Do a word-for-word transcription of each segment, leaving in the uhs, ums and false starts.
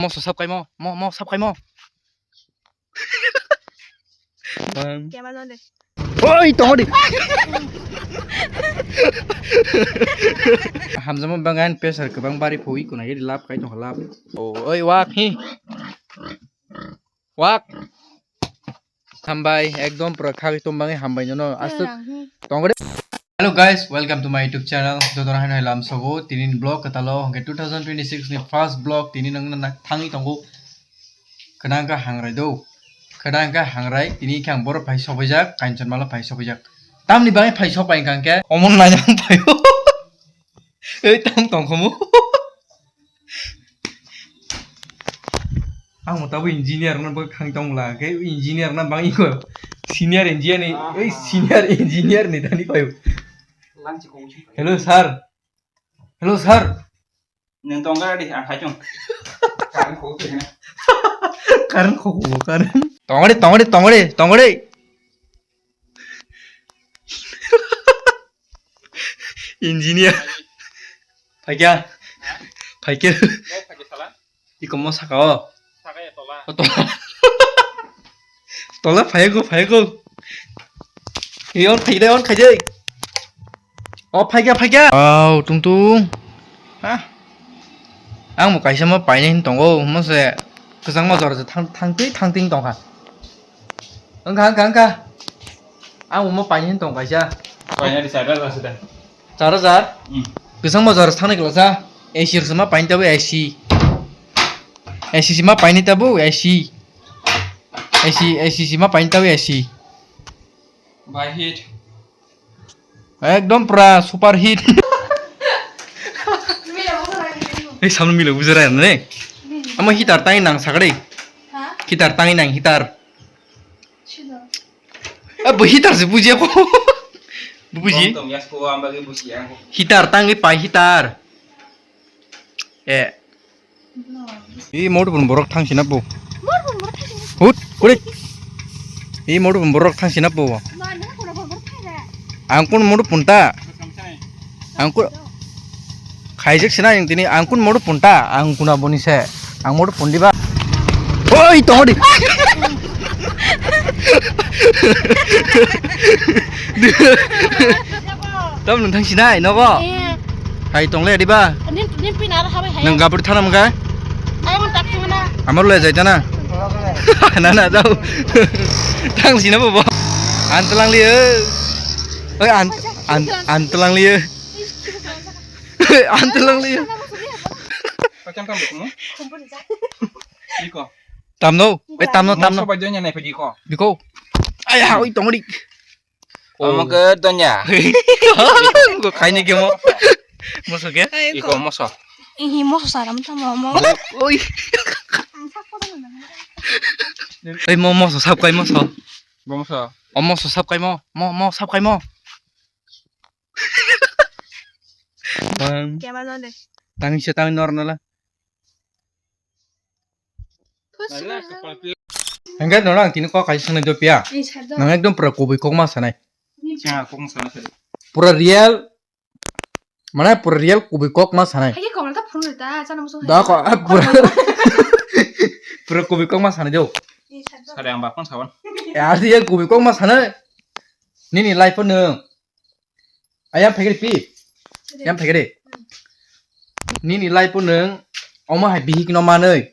Mo sosap kaimo, mo, mo sap kaimo. Bang. Kema nonde. Oi, tongodi. Hamjamo bangan pressure kwbang bari phui kunai lap kai tong lap. Oh, oi, wak hi. Wak. Hambai, ekdom pura khagwi tongmani hambai nono. Aswk tongode. Hello guys, welcome to my YouTube channel. Jotono haino hai lam sogo. Tini ni vlog katalo hwnkhe two thousand twenty-six ni first vlog. Tini nangna thangwi tongo. Khwnang kha hangrai do. Khwnang kha hangrai. Tini khe ang boro phai sobaijak, Kanchanmala phai sobaijak. Tamni bagwi phai sobai hwnkhe omo naijak phai. Ei tam tongkhomu. Ang mo tabo engineer no bo khang tong la khe engineer na bang iko senior engineer ni ei senior engineer ni dani payo. Hello sir. Hello sir. Nang tong ga di ang khai tong. Karan kho ko karan. Tongore tongore tongore tongore. Engineer. Phaikya. Phaikya. Iko mo saka o. O tola. Tola phaiko phaiko. Ei on khaide on khaide. O phaikya phaikya. Au tung tung. Ha. Ang mo kaisa ma paine hin tongo mo se. Kwchangma jora je thang thang twi thang ting tongkha. Wngkha, wngkha, wngkha. Ang omo paini hin tong kaisa. Paina di sadar rasa dah. Char hajar? Hmm. Kwchang bazar thangni klasa. A C rwsama paini tabo A C. A C sima paini tabo A C. A C, A C sima paini tabo A C. Bahit. Ekdom pura super hit. Ei samno milo bujara ne. Amo hitar tangwi nang sakari. Ha? Hitar tangwi nang hitar. Sino. Ah, bo hitar se bujiya ko. Buji. Bong tong yas ko amba ge bujiya ko. Hitar tangwi pai hitar. Eh. Ih, modu pun borok thang sina po. Hut, kurik. Ih, modu pun borok thang sina po. Ang kun modu pun ta. Ang kun khaijak sina yang tini ang kun modu pun ta. Ang kuna boni se. Ang modu pun diba. Oi, tongodi. Tam nung thang sinai nogo. Eh. Hai tong le diba? Nin nin pina ar habai hai. Nang gabur thanam ga? Ai mon tak thang na. Amar le jai tana. Na na dau. Thang sina bo. Antalang liye. Oi an an antalang liye. Antalang liye. Pacang kamu kamu? Iko. Tamno. Eh tamno tamno. Sobat jonya nai pedi ko. Biko. Ai ha oi tongri. Omo ke donya. Ko khaini ke mo. Moso ke? Iko moso. Ihi moso saram tamo mo. Oi. Oi mo moso sab kai moso. Bo moso. O moso sab kai mo. Mo mo sab kai mo. Bang. Kema nonde. Tangwi se tangwi nor nala. Hingke nono ang tini kok kaisa sanai do piya. Nang ekdom pura kubui kok ma sanai. Pura real. Mane pura real kubui kok ma sanai. Da ko pura. Pura kubui kok ma sanai do. Sare ang bakon sawan. Ya arti ya kubui kok ma sanai. Nini life no. Ayam phegri pi. Ayam phegri. Nini life o nung omo hai bihik no manui.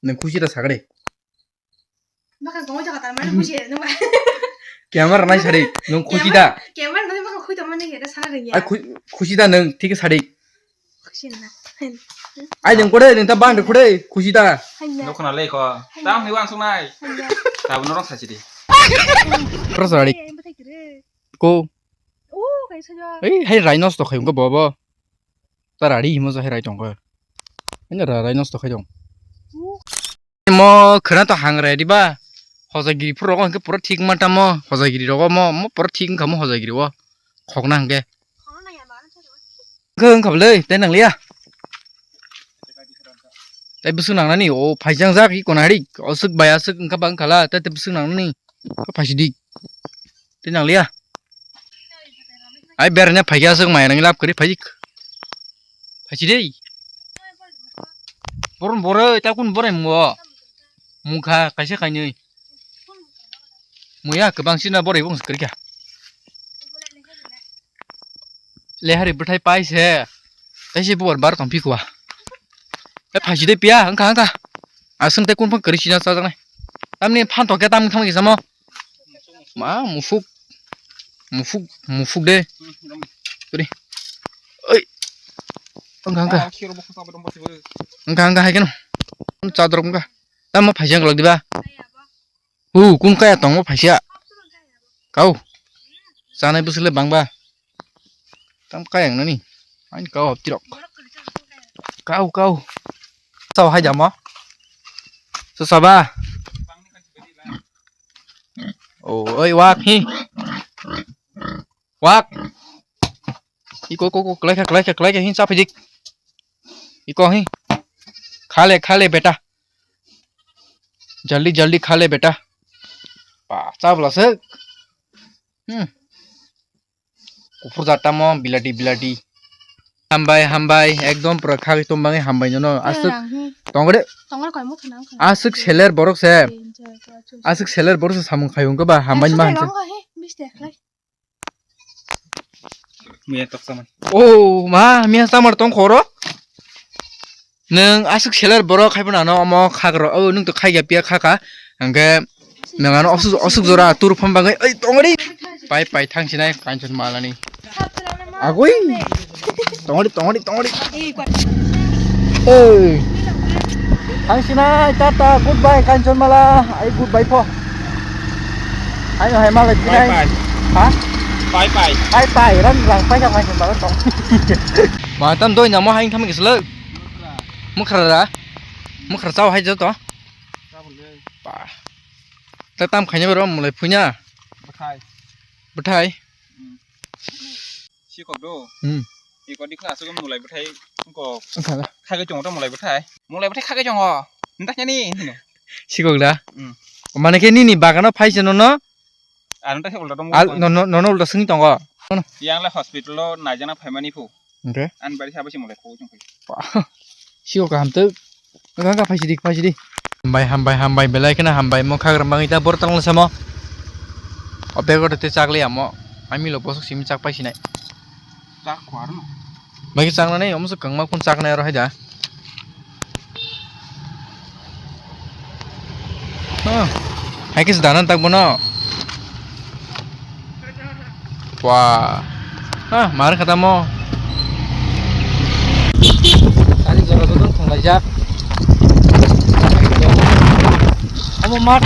Nung khusi da sagri. Baka gong jaga tar mani khusi da nung. Camera nai sari nung khusi da. Camera nai baka khui tong mani khe da sana ringya. Ai khusi da nung thik sari. Khusi na. Ai nung kore nung ta bang kore khusi da. Nokna le ko. Tam ni wan sunai. Tabno rong sachidi. Rosari. Ko. Ei hai rai nosto khai wngkha bo bo. Ta rari himo ja hai rai tongkha. Ani ra rai nosto khai tong. Mo khwna to hang rai diba. Hojagiri phuru rogo hwnkhe pura thik ma tamo hojagiri rogo mo mo pura thik wngkha mo hojagiri o. Khokna hwnkhe. Wngkha wngkha bwlai tei nangliya. Tei bwswk nangnani o phaijang jak i konari oswk bai aswk wngkha ba wngkhala tei tei bwswk nangnani. Phaisidi. Tei nangliya. Ai berna phaikya aswk maya nang lap kari phaik. Phaisidi. Boron boroi, ta kun borai mo. Mungkha, kaisa kainwi. Muya, kwbang sina borai bung kwrwikha. Lehari bwthai pai se. Kaisa bubar bar tong phikwa. E phaisi de piya, wngkha, wngkha. Aswng tei kun phang kwrwi sina chajaknai. Tamni phan tokhe tam wngkha kisa mo. Ma, mufuk. Mufuk, mufuk de. Turi. Oi. Wngkha, wngkha. Wngkha, wngkha, hai keno. Chadrok wngkha. Tamo phaisa wngkha diba? Hu, kun kaya tongo phaisa. Kau. Chanai bwswk le bangba. Tam kaya wngnani. Ani kau haptirok. Kau, kau. Sao hai jamo. Susaba. Oh, oi, wak hi. Wak. Iko, ko, ko, klai kha, klai kha, klai kha, hin chaphidik. Iko hi. Khale, khale, beta. Jaldi, jaldi khale, beta. Pa, chabla se. Hmm. Kuphur jatamo biladi, biladi. Hambai, hambai, ekdom pura khagwi tongmani hambai nono. Aswk tongre. Tongre koi mo thana. Aswk seler borok se. Aswk seler borok se samung khayung ba hambai ma hanse. Miya toksaman. Oh, ma, miya samar tong khoro. Nwng aswk seler borok khai phano ano omo khakro. Oh, nwng to khai ya piya khaka. Hwnkhe nwng ano osuk, osuk jora tur pham bagwi. Oi, tongri. Pai, pai, thang sinai, kanchon malani. Agui. Tongri, tongri, tongri. Oi. Thang sinai, tata, goodbye, kanchon mala. Ai, goodbye pho. Hai, hai, malai, bye, bye. Ha? Bye, bye. Bye, bye. Ran, rang, pai, pai, pai, pai, tong. Ma, tam doi namo hai thami gislak. Mukhra ra. Mukhra chao hai joto. Ba. Ta tam khaina bero mulai phuina. Bwthai. Bwthai. Hmm. Sikok do. Hmm. Sikok di khna asuk mulai bwthai. Ko. Khala. Khagai chongo to mulai bwthai. Mulai bwthai khagai chongo. Nda nyani. Sikok da. Hmm. Mane khe nini bagano phaise nono. Ano ta ulta dong. Al, no, no, nono ulta swngwi tongo. Yang le hospital o naijana phaimani phu. Hwnkhe? Ani bari sabo se mulai khogwi chwng phai. Sio kaham tuk. Wngkha wngkha phaisidi phaisidi. Hambai hambai hambai belai kheno hambai mo khagram bangwi ta boro tangla samo. O bego te chak le amo. Ami lo bosok simi chak paisinai. Chak khwar no. Bagi chaknani omo se kwngma kun chaknai aro haida. Huh. Hai khe se danan tak bono. Wah. Ah, mar kha tamo. Tani jora jora thanglaijak. Amo mat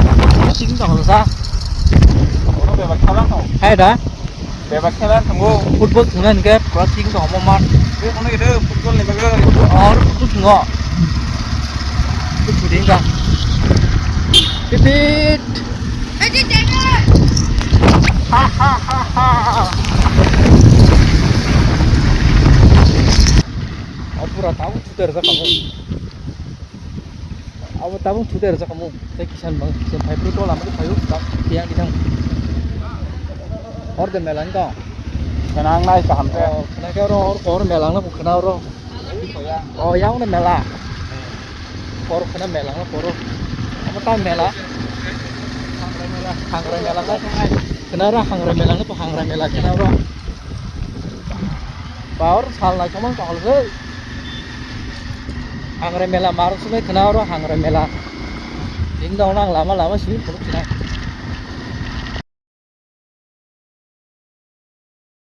sing tong sa. Hai da. Bebak khela thango. Football thwngna hinkhe pura thik tong omo mat. Be kono ide football ni bagwi. Or football thwngo. Football thwngkha. Tipit. Ha ha ha ha. O pura tabuk thuter jakha bo. Abo tabuk thuter jakha mo. Tei kisan bang, kisan phai phuru tola mani phaio, ta tiyang di thang. Hor de mela ni tong. Khwnang nai kaham khe. Oh, khwna khe oro hor, hor mela no khwna oro. Oh, yang no mela. Hor khwna mela no horo. Abo ta mela. Hangrai mela no khwna oro hangrai mela no khwna oro. Ba oro sal nai thangma kaham se. Hangrai mela marok sumai khwna oro hangrai mela. Tini dong nang lama lama simi phunuk sinai.